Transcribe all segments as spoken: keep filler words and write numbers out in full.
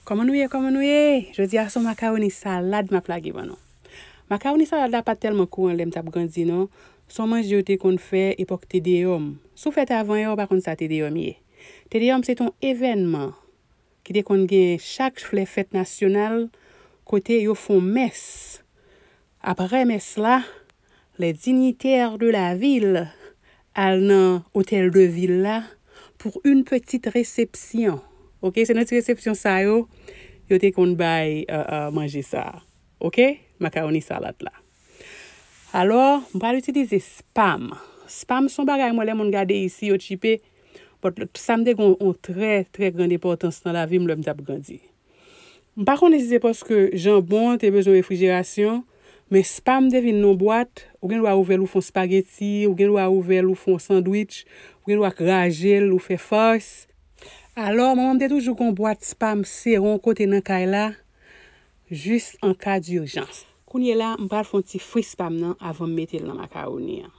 Kòman nou ye, kòman nou ye? Jodi a se yon makawoni salad m ap lage ban nou. Makawoni salad la pa t tèlman kouran lè m t ap grandi non. Se yon manje yo te konn fè epòk Te Deyòm. Si w fèt avan yè, ou pa konn sa Te Deyòm ye. Te Deyòm se te yon evènman ki te konn gen chak lè fèt nasyonal kote yo fè yon mès. Apre mès la, les dignitaires de la ville al nan otèl de vil la pour une petite réception. Ok, se nan ti resepsyon sa yo, yo te konn bay uh, uh, manje sa. Ok, makawoni salad la. Alò, m pral itilize spam. Spam se yon bagay mwen lè moun gade isi yo tchipe. But sa m te gen yon trè, trè grand enpòtans nan lavi m lè m t ap grandi. M pa konnen si se paske janbon te bezwen refrijerasyon, men spam te vin nan bwat, ou gen dwa ouvè l ou fè yon spageti, ou gen dwa ouvè l ou fè yon sandwich, ou gen dwa kraje l ou fè fas. Alò, manman m te toujou gen yon bwat spam sere yon kote nan kay la, jis an ka dijans. Kounye la, m pral fè yon ti fri spam nan avan m mete l nan makawoni an.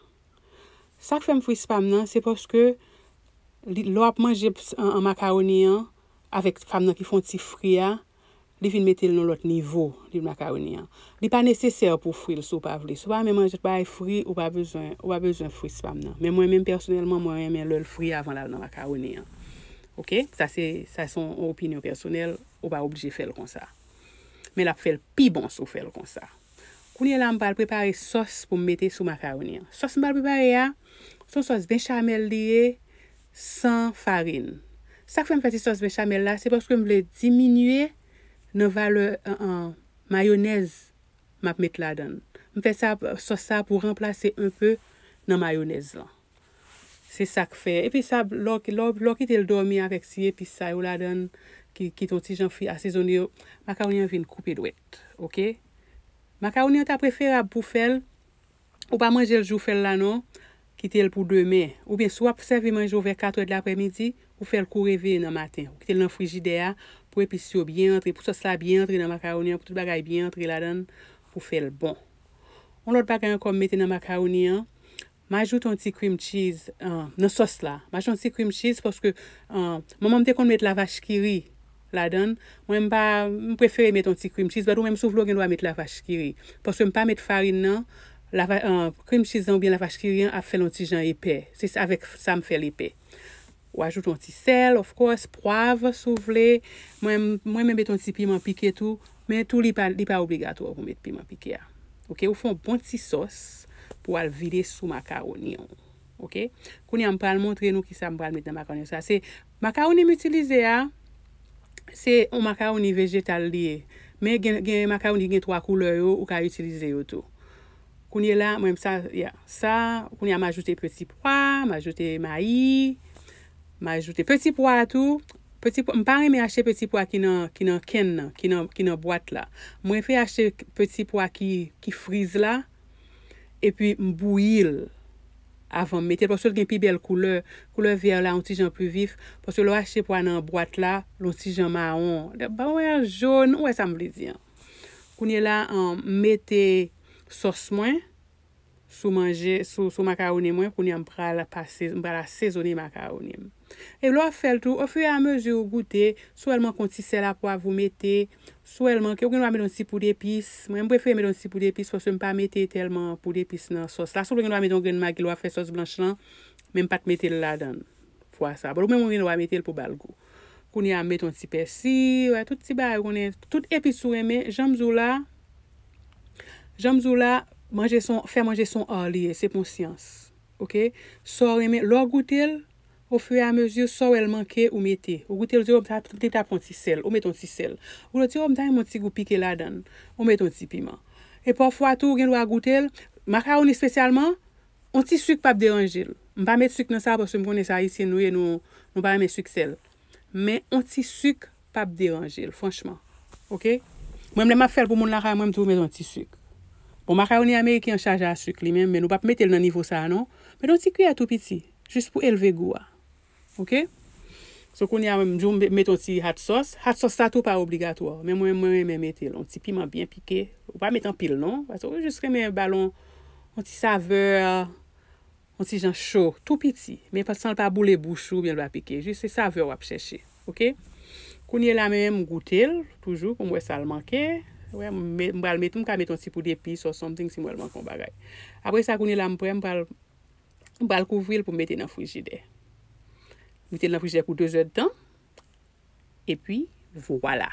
Sa k fè m fri spam nan, se paske lè w ap manje an makawoni an, avèk spam nan ki fè yon ti fri a, li vin mete l nan lòt nivo, li makawoni an. Li pa nesesè pou fri l si w pa vle. Si w pa renmen manje bagay fri, ou pa bezwen, ou pa bezwen fri spam nan. Men mwen menm pèsonèlman, mwen renmen lè l fri avan l al nan makawoni an. Ok? Sa se, sa se yon opinyon pèsonèl, ou pa oblije fè l konsa. Men l ap fè l pi bon si w fè l konsa. Kounye la, m pral prepare sòs pou m mete sou makawoni an. Sòs m pral prepare a, se yon sòs bechamel li ye, san farin. Sa k fè m fè ti sòs bechamel la, se paske m vle diminye nan valè an, an, mayonèz m ap met ladan l. M fè sa, sòs sa pou ranplase enpe nan mayonèz lan. Se sa k fè. Epi sa, lè w, lè w, lè w kite l dòmi avèk ti epis sa yo ladan l, ki, ki t on ti jan fri asezone yo, makawoni an vin koupe dwèt. Ok? Makawoni an ta preferab pou fè l, ou pa manje l jou fè l la non, kite l pou demen. Oubyen si w ap sèvi manje w vè katrè de laprèmidi, ou fè l kou reveye nan maten. Ou kite l nan frijidè a pou epis yo byen antre, pou sòs la byen antre nan makawoni an, pou tout bagay byen antre ladan l, pou fè l bon. Yon lòt bagay ankò m mete nan makawoni an, m ajoute yon ti cream cheese uh, nan sòs la. M ajoute yon ti cream cheese paske uh, manman m te konn met lavach kiri ladan l. Mwen, m pa, m prefere met yon ti cream cheese, but ou menm si w vle, w gen dwa met lavach kiri. Paske m pa met farin nan, lava, uh, cream cheese lan oubyen lavach kiri an ap fè l yon ti jan epè. Se sa, avèk sa m fè l epè. Ou ajoute yon ti sèl, of course, pwav, si w vle. Mwen, mwen menm met yon ti piman pike tou, men tou li pa, li pa obligatwa pou met piman pike a. Ok, ou fè yon bon ti sòs pou al vide sou makawoni an. Ok? Kounye a, m pral montre nou kisa m pral met nan makawoni sa. Se makawoni m itilize a, se yon makawoni vejetal li ye. Men gen, gen makawoni ki gen twa koulè yo, ou ka itilize yo tou. Kounye la, mwen sa, ya, sa, kounye a m ajoute peti pwa, m ajoute mayi, m ajoute peti pwa tou. Peti pwa, m pa renmen achte peti pwa ki nan, ki nan kenn nan, ki nan, ki nan bwat la. Mwen prefere achte peti pwa ki, ki friz la, epi m bouyi l avan m mete l, paske l gen pi bèl koulè. Koulè vè la yon ti jan pli vif, paske lè w achte pwa nan bwat la, l yon ti jan mawon. Ba wè jòn, ou wè sa m vle di an. Kounye la, um, m mete sòs mwen sou manje, sou, sou makawoni mwen. Kounye a, m pral pase, m pral asezone makawoni m. E lè w ap fè l tou, ofiramezu ou goute, si w wè l manke yon ti sèl a pwav ou mete, si w wè l manke, ou gen dwa mete yon ti poud epis. Mwen, m prefere mete yon ti poud epis paske m pa mete tèlman poud epis nan sòs la. Si w vle, ou gen dwa mete yon grenn magi lè w ap fè sòs blanch lan, men m pa t mete l ladan l fwa sa. Bon, ou menm ou gen dwa mete l pou ba l gou. Kounye a, m mete yon ti pèsi, wè, tout ti bagay, ou konnen, tout epis ou renmen, jan m di w la, jan m di w la, manje se yon, fè manje se yon art li ye, se pa yon syans. Ok? Sa w renmen, lè w goute l, ofiramezu, sa w wè l manke, ou mete. Ou goute l, ou di, o, m ta, li ta pran ti sèl, ou mete yon ti sèl. Ou di, o, m ta renmen yon ti gou pike ladan l, ou mete yon ti piman. E pafwa tou, ou gen dwa goute l, makawoni espesyalman, yon ti sik p ap deranje l. M pa met sik nan sa paske m konnen se Ayisyen nou ye, nou, nou pa renmen sik sèl. Men yon ti sik p ap deranje l, franchman. Ok? Mwen, lè m ap fè l pou moun lakay mwen, m toujou met yon ti sik. Bon, makawoni ameriken an chaje a sik li menm, men nou p ap mete l nan nivo sa a, non. Met yon ti kiyè tou piti, jis pou elve gou a. Ok? So, kounye a, m di w, m met yon ti hot sauce. Hot sauce sa tou pa obligatwa, men mwen, mwen renmen mete l. Yon ti piman byen pike. Ou pa met anpil, non. Paske ou jis renmen ba l yon, yon ti savè, yon ti jan cho, tou piti. Men pa, san l pa boule bouch ou, oubyen l pa pike. Jis se savè w ap chèche. Ok? Kounye la menm, m goute l toujou pou m wè sa l manke. Wè, m me- m pral mete, m ka mete yon ti poud epis or something si m wè l manke yon bagay. Apre sa, kounye la, m prè, m pral, m pral kouvri l pou m mete nan frijidè. Mete l nan frijidè pou de zè d tan. Epi, vwala.